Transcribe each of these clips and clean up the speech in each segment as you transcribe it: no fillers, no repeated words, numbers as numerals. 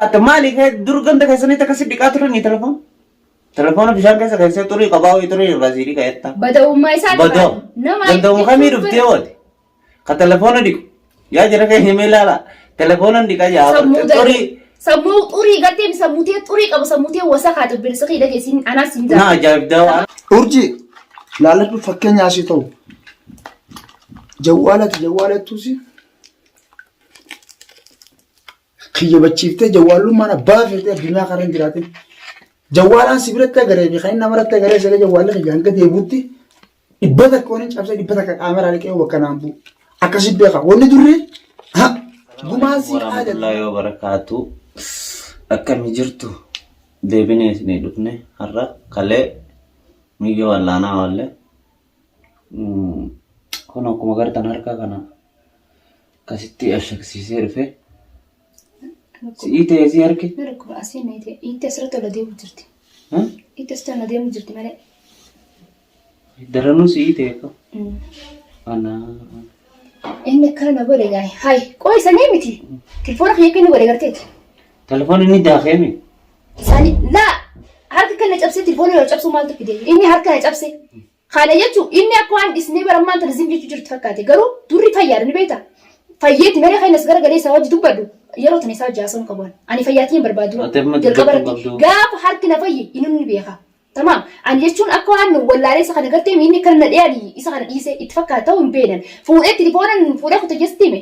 Ati maali kee dur ganda keessanitti akkasi dhiqaa turanii telefoon? Telefoona bishaan keessa keessee xurii qabaa wayii xurii irraa sii dhiqa jettaa. Bada'ummaa isaa Badoo. Nama Danda'u kamii dhuftee oole? Ka telefoona dhiqu. Yaa jara keenya mee ilaala. Telefoona dhiqa jaa. Sammuu Xurii. Sammuu xurii gartee sammuu tee xurii qaba sammuu tee wasakaa xubbilisa kee dhageessiin anaas hin Na jaa. ajaa'ibdaa waan. Urjii laaladhu fakkeenya asii ta'u. Jawwaalati jawwaalattuusi kiyyabachiiftee jawwaallummaan abbaa feetee addunyaa kana hin jiraatin. Jawwaalaan si biratti agaree fi kan inni namarratti agaree siree jawwaalli kiyya hanga deebuutti 100 waliin cabsee 100 qaamarraa liqee bakka naan bu'u. Akkasi beeka. Wanni durri ha gumaan sii qaadate. Warahmatullahi wabarakaatu. Akkami jirtu? Deebinee isinii dhufne har'a kalee miyyoo wallaanaa oolle. Kun akkuma gartan harka kana akkasitti ashagsiisee dhufe. Si'ii ta'e sii harki? Na dhukkuba asii na ta'e. Itti asirratti ol adeemu jirti. Itti asirratti ol adeemu jirti malee. Daranuu si'ii ta'e akka. Anaa. Inni akkana na godhe gaa'e. Hayi qoo isanii miti. Telefoona kiyya akka inni godhe garteeti. Telefoon inni daakeemi. Isaanii laa harka kan na cabsee telefoona yoo cabsuu maaltu fide? Inni harka na cabsee. Kana jechuun inni akka waan dhisnee bara ammaan tana zim jechuu jirti fakkaate. Garuu durri fayyaadha ni beektaa? Fayyeeti malee kan as garagalee isaa wajji dubbadhu yeroo tana isaa wajji haasa'uu hin qabu ani. Ani fayyaatii hin barbaadu dura. Ati amma Jalqaba dubbachuu irratti hin qabdu. gaafa harki na fayye inni ni beeka. Tamaam. Ani jechuun akka waan wallaalee isa kana gartee inni kana na dhiyani isa kana dhiisee itti fakkaata ta'uu hin beekan. Fuudhee tilifoonan fuudhee kuta jetti hime.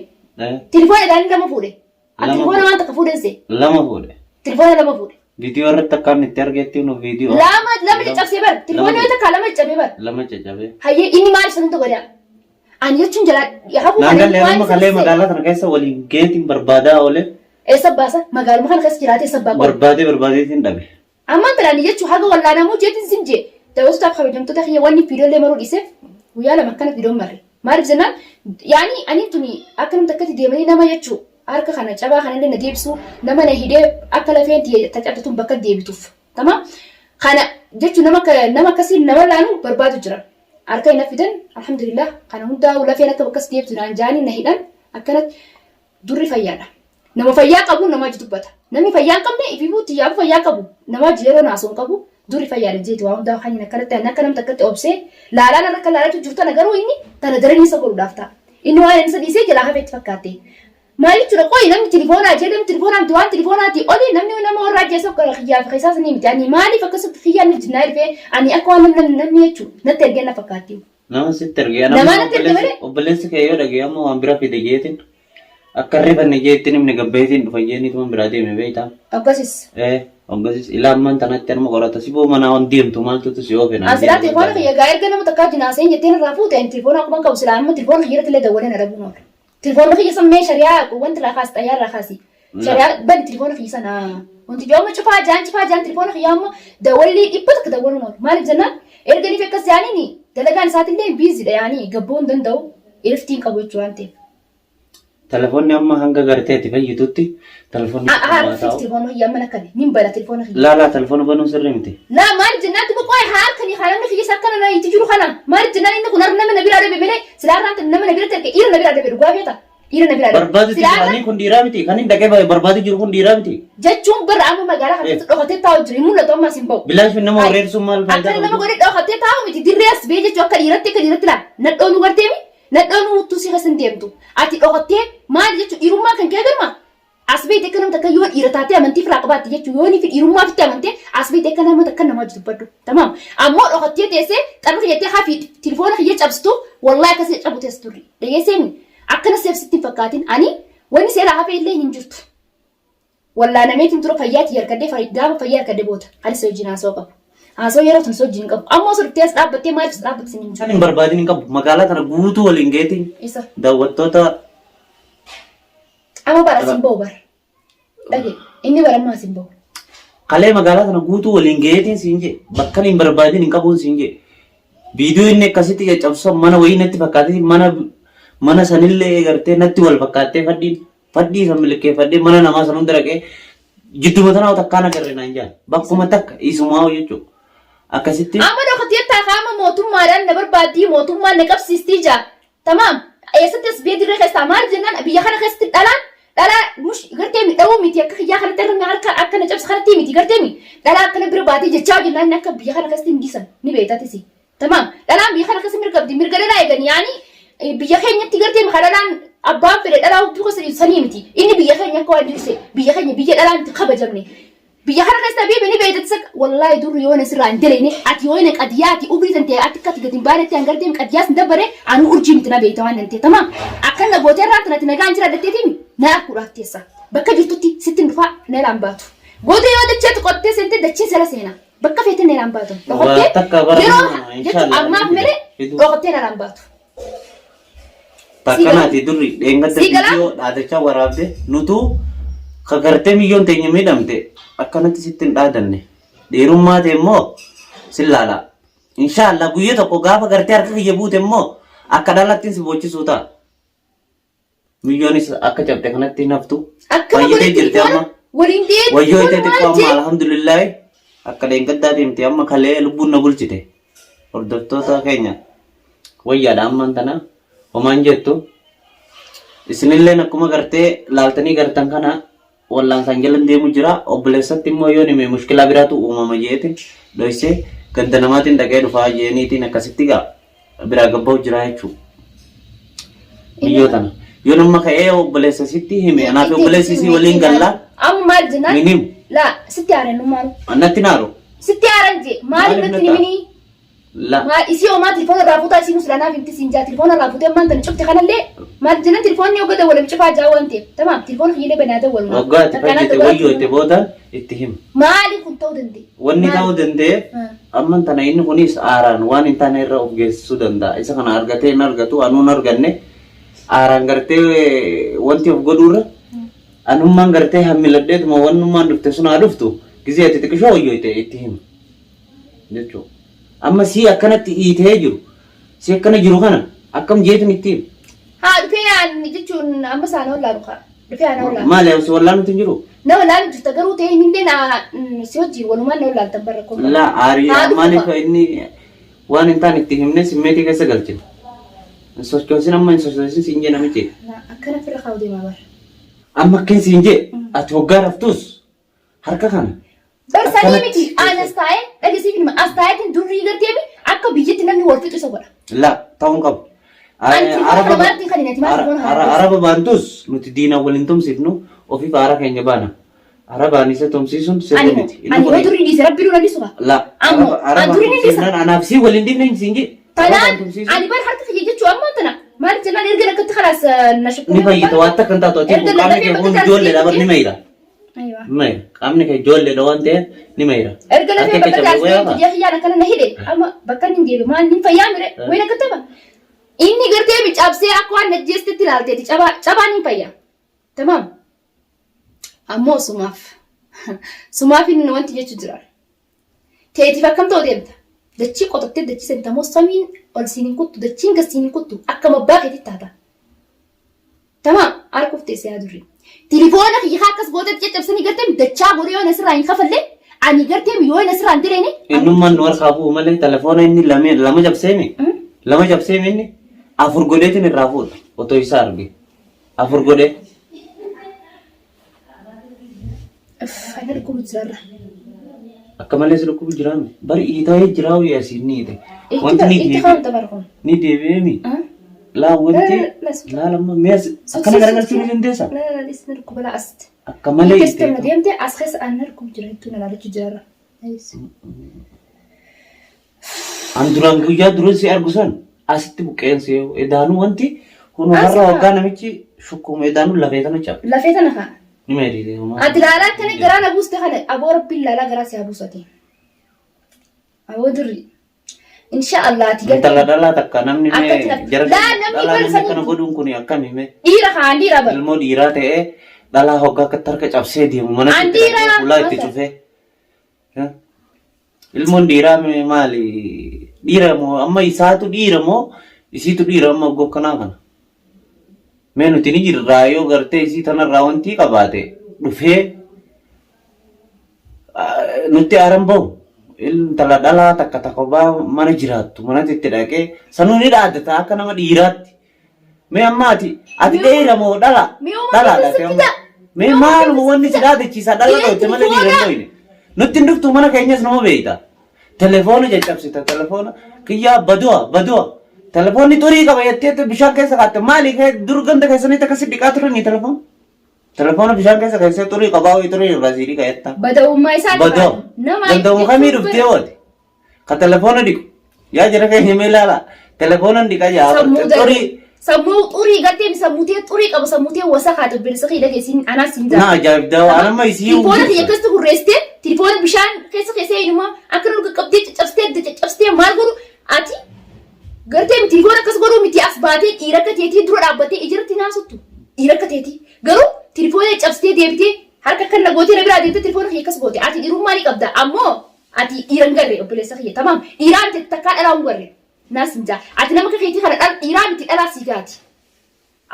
Tilifoona ilaalni lama fuudhe. Ati Lama telefoona fuudhe. waan takka fuudhen see. Lama fuudhe. Telefoona lama fuudhe. Viidiyoo irratti akka inni itti argetti nu viidiyoo. Lama lama caccabsee bar. Telefoona yoo takka lama caccabee bar. Lama caccabee. Hayyee inni maal isa hunda godhaa? Ani jechuun jalaa hafuu Naan kana galee waan amma isa kalee sisee. magaalaa kana keessa waliin geetiin barbaadaa oole. Eessa baasa? Magaaluma kana keessa jiraatee eessa baa qola? Barbaadee barbaadeetiin dhabe. Ammaan tana ani jechuun haga wallaanamuu jeetiin sin jee. Daawwattotaaf kabajamtoota kiyya wanni viidiyoolee maruu dhiiseef guyyaa 2 akkana viidiyoon marre. Maaliif jennaan yaani ani tuni akka namni takkatti deemanii nama jechuu harka kana cabaa kanallee na deebisuu nama na hidhee akka lafeen tiyya taccabte tun bakka deebituuf. Tamam? Kana jechuun nama akka nama akkasii nama laanu barbaadu jira. Harka hin fidan alhamdulillah kana hundaa'u lafeen akka bakkas deebitu naan jaanii na hidhan akkanatti Durri fayyaadha. Nama fayyaa qabu nama wajji dubbata. Namni fayyaa hin qabne ifiifuu xiyyaafuu fayyaa qabu nama wajji yeroo naasoo hin qabu. Durri fayyaadha jeeti waa hundaa kan akkanatti ani akka namni takkatti obsee laalaan irra akka laalatu jiru tana garuu inni tana daranii isa godhuudhaaf ta'a. Inni waan inni isa dhiisee jalaa hafe itti fakkaatte. Maal jechuudha qoyi namni tilifoonaa jee namni tilifoonaa miti waan tilifoonaati oli namni nama warra ajjeesu akka kiyyaa fi keessaas ni miti. Ani maaliif akkasitti kiyyaan ni jinnaa dhufee ani akka waan namni namni jechuudha natti ergee na fakkaatti. Nama sitti ergee Namaa nama natti erge malee. obboleessi kee yoo dhagee amma waan bira fide jeetiin akka hin rifanne jeettiin himne gabbeetiin dhufa jeeniituma biraa deeme beektaa. Akkasis. Ee hoggasis ilaa ammaan tanatti anuma qorata si boo manaa waan deemtu maaltutu si oofe naan Asilaa telefoona kiyya gaa erga nama takkaa jinaaseen jetteen irraa fuute ani telefoona akkuma qabu silaa amma telefoona kiyya irratti illee dawwalee na dhabuun oolu. Telefoona kiyya san mee shari'aa wanti irraa kaasi xayyaa irraa kaasi. Shari'aa bani telefoona kiyya sana wanti jiru amma cufaa jaan cufaa jaan telefoona kiyya amma dawwallii 100 dawwaluun oolu. Maaliif jennaan erga niif akkas jaaniin dalagaan isaatillee biizidha yaanii gabboo hin danda'u iriftii hin qabu jechuu waan ta'eef. Telefoonni amma hanga gartee itti fayyitutti telefoonni Haa telefoona kiyya amma akkana nin bana telefoona kiyya. Laalaa telefoona banuun sirrii miti. Laa maal jennaan duba qoy haa harkanii haa namni kiyyas akkana na itti jiru kana maal jennaan inni kun har'a nama na biraa dhabe malee silaa har'aan nama na biratti arge dhiira na biraa dhabe dhugaa beekta dhiira na biraa dhabe. Barbaadu Silaa har'a jiranii kun dhiiraa miti. Kan hin dhaqee barbaadu jiru kun dhiiraa miti. jechuun bara amma magaalaa kana keessatti dhokatee taa'u jiru hin mul'atu amma as hin ba'u. Bilaash nama Ay, wareersuun maal faayidaa Akkana nama qabdi? godhee dhokatee taa'u miti dirree as ba'ee jechuun akka dhiiratti akka dhiiratti laal nadhoonu garteemi nadhoonu huttuu si keessa hin deemtu ati dhokattee maal jechuun dhiirummaa kan kee galma As beeyte akka nama takka yoo dhiira taatee amantii firaa qabaatte jechuu yoo nifi dhiirummaa ofitti amantee as beeyte akka nama takka nama wajji dubbadhu. Tamaam. Ammoo dhokattee teessee xarra kiyya jettee hafi tilifoona kiyya cabsitu wallahi akkasii cabu teessi turri. Dhageesseemi akkana seef sitti hin fakkaatin ani wanni seeraa hafee illee hin jirtu. Wallaanameetiin dura fayyaa tiyya harkadhee gaafa fayyaa harkadhee booda anis wajjin haasawaa qabu. Haasawaa yeroo tun wajjin hin qabu. Ammoo osoo dhuftee as dhaabbattee maaliif as dhaabbatte sin hin Kan hin barbaadin hin qabu. Magaalaa tana guutuu waliin geetiin Isa. daawwattoota Amma bara sin ba'u bara. Dhage inni bara ammaa sin ba'u. Kalee magaalaa kana guutuu waliin gaheetiin siin jee bakka hin barbaadin hin qabuun siin jee. Viidiyoo inni akkasitti caccabsu mana wayii natti fakkaatee mana mana sanillee gartee natti wal fakkaattee fadhiin fadhii san milkeeffadhee mana namaa san hunda dhaqee jidduma tanaa takkaan agarre naan jaan bakkuma takka isumaa jechuudha. Akkasitti Amma dhokatee taakaama mootummaadhaan na barbaaddii mootummaan na qabsiistii jaa. Tamaam. Eessatti as biyya dirree keessaa maal jennaan biyya kana keessatti dhalaan Dhalaa mush gartee mi dhawuu miti akka kiyyaa kanatti irra harka akka na cabsa kanatti miti gartee mi dhalaa akkana bira baatee jechaa jennaan inni akka biyya kana keessatti hin dhiisan ni beektatisi. Tamaam dhalaan biyya kana keessa mirga qabdi mirga dhalaa eegan yaani biyya keenyatti gartee mi dhalaan abbaan fedhe dhalaa hudduu keessa dhiisu sanii miti inni biyya keenya akka waan jirse biyya keenya biyya dhalaan itti kabajamne Biyya kana keessa habiibi ni beeyta tisa wallahi durri yoo na sirraa hin daleyne ati yoo na qadiyaa ati umrii tante ati akka ati gadi hin baanetti an gartee qadiyaa sin dabbare anu urjii miti na beeyta waan tante tamaam akkan na gootee irraa tanati nagaan jira datteetimi na arguudhaaf teessa bakka jirtutti sittin dhufaa na irraan baatu gootee yoo dacheetu qottee seente dachee sala seena bakka feete na irraan baatu Waa dhokottee takka bara yeroo nama jechuun inshallah ammaaf ni malee fida. dhokottee na irraan baatu. Takkanaati durri dheengadda Sii galaa? viidiyoo dhaadachaa waraabde nutuu ka gartee miyyoon teenya miidhamte akkanatti sitti hin dhaadanne. Dhiirummaa ta'e immoo sin laala. Inshaallah guyya tokko gaafa gartee harka kiyya buute immoo akka dhalattiin si boochisuu ta'a. Miyyoonis akka cabxe kanatti hin haftu. Akkana Fayyitee godhe jirti tilifoona amma. waliin deebi Wayyoo itee tilifoona xiqqoo maal amma jee alhamdulillaahi akka dheengaddaa deemte amma kalee lubbuun na bulchite. Hordoftoota keenya wayyaadha ammaan tana homaan jettu. Isinilleen akkuma gartee laaltanii gartan kana wallaansaan jalan deemu jira. Obboleessatti immoo yoon hime mushkilaa biraatu uumama jeetiin dhoysee ganda namaatiin dhaqee dhufaa jeeniitiin akkasitti gaa biraa gabba'u jira jechuudha. Biyyoo tana. Yoon amma ka'ee obboleessa sitti hime anaa fi obboleessi isii waliin gallaa Amma maal jennaan? min himu. Laa sitti aaran nu maal? Annatti naaru. Sitti aaran jee maaliif Maaliif natti natti himini? La. Maal isii homaa telefoona irraa fuutaa isii muslimaa himti siin jaa telefoona irraa fuutee ammaan tana cufte kanallee maal jennaan telefoonni yoo dawwalame cufaa jaa waan ta'eef tamaam telefoona kiyyalee banaa dawwaluma. Waggaa itti fayyite wayyoo itti booda itti hima. Maali kun ta'uu danda'e? Wanni Maali? ta'uu danda'eef amman tana inni kunis aaraan waan hin taane irra of geessisuu danda'a. Isa kana argatee hin argatu anuu hin arganne aaraan gartee wanti of godhuurra anummaan gartee hammiladheetuma wannummaan dhufte sun haa dhuftu gizee ati xiqishoo wayyoyte itti hima jechuudha. Amma sii akkanatti iitee jiru sii akkana jiru kana akkam jeetin itti hima. Haa dhufee aan jechuun amma isaan hollaa dhufa. Dhufee aan hollaa. Maali si wallaanutti hin jiru? Na wallaalu jirta garuu ta'ee inni illee na si wajjin walumaan na wallaaltan barra koo. La aarii Haa dhufu maaliif kaa. inni waan hin taane itti himnee simmeetii keessa galchina. Hin sochoosin amma hin sochoosin siin jee namichi. La akkana firra kaa'u deemaa bara. Amma akkin siin jee ati hoggaa raftus harka kana Bar sanii Akkanatti miti aan as taa'ee dhagesiif nima as taa'eetiin durrii garteemi akka biyyatti namni wal fixu isa godha. La ta'uu hin qabu. Ani tilmaama kana maalitti kan hin ati maal tilmaama kana keessa? Araba baantus nuti diinaan wal hin tumsiifnu ofiif aara keenya baana. Arabaan isa tumsiisuun Ani sirrii moo miti. Inni ani yoo kun durrii dhiise rabbi dura dhiisu kaa. la Ammoo araba an durrii ni dhiisa. tumsiifnaan anaaf sii wal hin dhiifne hin siin jee. Tanaan Arabaan tumsiisuun ani bar harka kiyya jechuu ammoo tana maaliif jennaan erga akkatti kalaas na ni shukkumee fayyita waan takka hin taatu ati Erga kun qaamni lallafee kee kun bakka ijoolleedha bar ni mayra. Aywa. Ni mayra. Qaamni kee ijoolleedha waan ta'eef ni mayra. Erga lafee Harka kee bakka cabee taasisee wayaa biyya kiyyaan akkana na hidhe amma bakka inni hin deebi maal hin fayyaa mire wayin akka tapha. Inni gartee mi cabsee akka waan najjeestetti ilaalteeti cabaa cabaan hin fayyaa. Tamaam. Ammoo sumaaf sumaaf inni wanti jechu jira. Teetiif akkam ta'u deemta. Dachii qotattee dachii seenta moo samiin ol siin hin kuttu dachiin gad siin hin kuttu akka mabbaa keetitti taata. Tamaam arguuf teessee yaa durri. Tilifoona kiyya kaa akkas gootetti caccabsanii gartee dachaa godhee yoo nasirraa hin kafalle ani gartee yoo nasirraa hin direene. Innummaan nu harkaa bu'u malee telefoona inni lame lama cabseemi. Lama cabseemi inni afur godheetiin irraa fuudha otoo isa arge. Afur godhee. Ana dhukkubu jirarra. Akka malee si dhukkubu jiraame. Bari iita'ee jiraa wayii asiin ni iite. Wanti ni Itti deebi'e. kaa'amta bara kun. Ni deebi'eemi. Laa wanti laa lamma mee as akkana garagalchuu ni dandeessa? Laa laa dhukkuba laa asitti. Akka malee Keessatti iite. na deemte as keessa ana dhukkubu jira hedduu na laalachuu jirarra. An duraan guyyaa dura si argu san asitti buqqeen si edaanuu wanti kun Asi har'a kaa. waggaa namichi shukkuuma edaanuu lafee tana cabe. Lafee tana kaa. Ni meedhiite homaa. Ati laalaa akkana garaa na buuste kana aboo rabbiin laalaa garaa si haa buusu ati. Aboo durri. Insha Allah ati Intala gartee dhalaa takka namni mee Akkatti na- jara Laa, namni dhalaa bar namni sanii- akkana godhuun kun akkami mee? dhiira kaan dhiira bar. Ilmoo dhiiraa ta'ee dhalaa hoggaa akkatti harka cabsee deemu mana An itti dhiiraa dhaqee ulaa itti masa. cufee. Ilmoon dhiiraa mee maali? Dhiira moo amma isaatu dhiira moo isiitu dhiira amma gokkanaa kana? Mee nuti ni jirraa yoo gartee isii tanarraa wantii qabaate dhufee nutti aaran bahu. Intala dhalaa takka takka mana jiraattu manatti itti dhaqee sanuu ni dhaadata akka nama dhiiraatti. Mee amma ati ati Mee dheera moo dhala? Mee uummata Dhalaadha keessatti ati amma. fida. Mee Mee uummata maaluma wanni si keessatti dhaadachiisa dhala Dhiira dhooyte malee dhiira hin telefoona. dhooyne. Nutti hin dhuftu mana keenyas nama beeyta. Telefoona caccabsita telefoona kiyyaa badu'a badu'a. Telefoonni xurii qaba jettee bishaan keessa kaatte maali kee dur ganda keessanitti akkasi dhiqaa turanii telefoona. Telefoona bishaan keessa keessee xurii qabaa wayii xurii irraa sii dhiqa jettaa. Bada'ummaa isaa Badoo. Nama Danda'u kamii dhuftee ooti. Ka telefoona dhiqu. Yaa jara keenya mee ilaala. Telefoona dhiqa yaa Sammuu xurii. Sammuu xurii gartee sammuu tee xurii qaba sammuu tee wasaqaa obboleessa kee dhageessiin anaas hin Na ajaa'ibdaa waan amma isii Tilifoona kiyya akkasitti hurreessitee tilifoona bishaan keessa keessee inuma akka nu qaqqabdee caccabsitee adda caccabsitee maal godhu ati gartee tilifoona akkas godhuu miti as baatee dhiira akka teetii dura dhaabbattee ijarratti naasuttu dhiira akka teetii garuu tilifoona caccabsitee deebitee harka akka na gootee na biraa deemtee tilifoona kiyya akkas goote ati dhiirummaa ni qabda ammoo ati dhiira hin garre obboleessa kiyya tamaam dhiiraa miti takkaa dhalaa hin garre naas hin jaa ati nama akka keetii kana dhiiraa miti dhalaa sii gaati.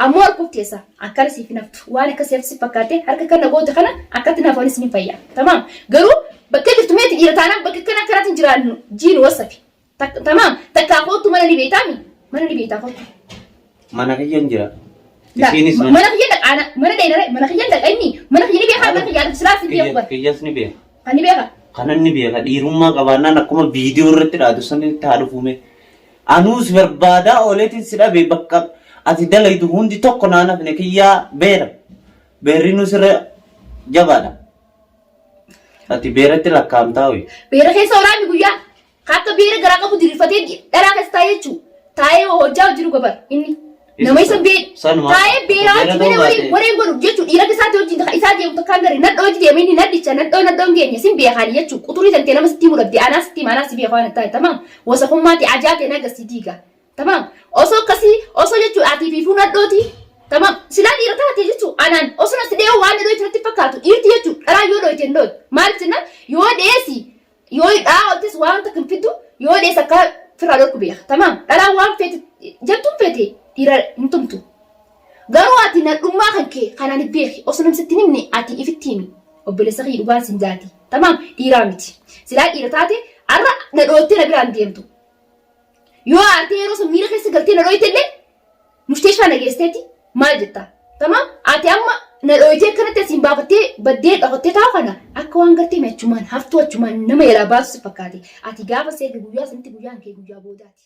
Ammoo harkuuf teessa akkana siif hin haftu waan akka siif si fakkaate harka kana goote kana akkatti naaf anis ni fayya tamaam garuu bakka jirtu meeti dhiira taanaan bakka kana akkanatti hin jiraannu jiin wasafi tamaam takkaa koottu mana ni beektaami mana ni beektaa koottu. Mana kiyya hin jira. La, Isiinis mana kiyya dhaqa ana mana dheerare mana kiyya dhaqa inni mana kiyya ni beekaa mana kiyya adda silaa si beeku bara Kiyyas ni beeka. kan ni beeka. Kanan ni beeka dhiirummaa qabaannaan akkuma viidiyoo irratti dhaatu sanitti haa dhufume. Anuu si barbaadaa ooleetiin si dhabe bakka ati dalaydu hundi tokko naan hafne kiyyaa beera. Beerrinuu sirra jabaadha. Ati beeratti lakkaa'amtaa hoyi. Beera keessa waraabni guyyaa akka beera garaa qabu diriirfatee dhalaa keessa taa'ee jechuudha. Taa'ee hojjaa hojii dhuga bara inni. Nama isa bee Sanuma. taa'ee beeraa Beera hojii ta'uu malee wareen baate. wareen godhu jechuudha. Dhiira isaatti hojii isaa deemu takkaan garee nadhoo hojii deeme inni nadhicha nadhoo nadhoo hin geenye sin beekaan jechuudha. Quxurii tantee nama sitti himuu dhabde anaa sitti hima anaa si beekaa waan ta'e tamaam. Wasakummaati ajaa ta'e naga si diiga. Tamaam. Osoo akkasii osoo jechuudha atii fi fuun nadhooti. Tamaam. Silaa dhiira taate jechuudha anaan osoo nasi dheehu waan dhooyte natti fakkaatu dhiirti jechuudha dhalaa yoo dhooyte hin dhooyte. Maaliif jennaan yoo dheesi yoo dhaa oltes waan takka hin fiddu yoo dhees akka firraa dhorku beeka. Tamaam. Dhalaan waan feete jettuun feete dhiira hin tumtu. Garuu ati nadhummaa kan kee kanaan hin beeki osoo namni sitti hin himne ati ifitti himi. Obboleessa kiyya dhugaan sin jaati. Tamaam dhiiraa miti. Silaa dhiira taate har'a na dhoottee na biraan deemtu. Yoo aartee yeroo sun miira keessa galtee na dhooyte illee mufteeshaa na geesseeti maal jetta? Tamaam ati amma na dhooytee akkanatti asiin baafattee baddee dhokattee taa'u kana akka waan gartee achumaan haftuu achumaan nama jalaa baasu si fakkaate. Ati gaafa seerri guyyaa sanitti guyyaan kee guyyaa boodaati.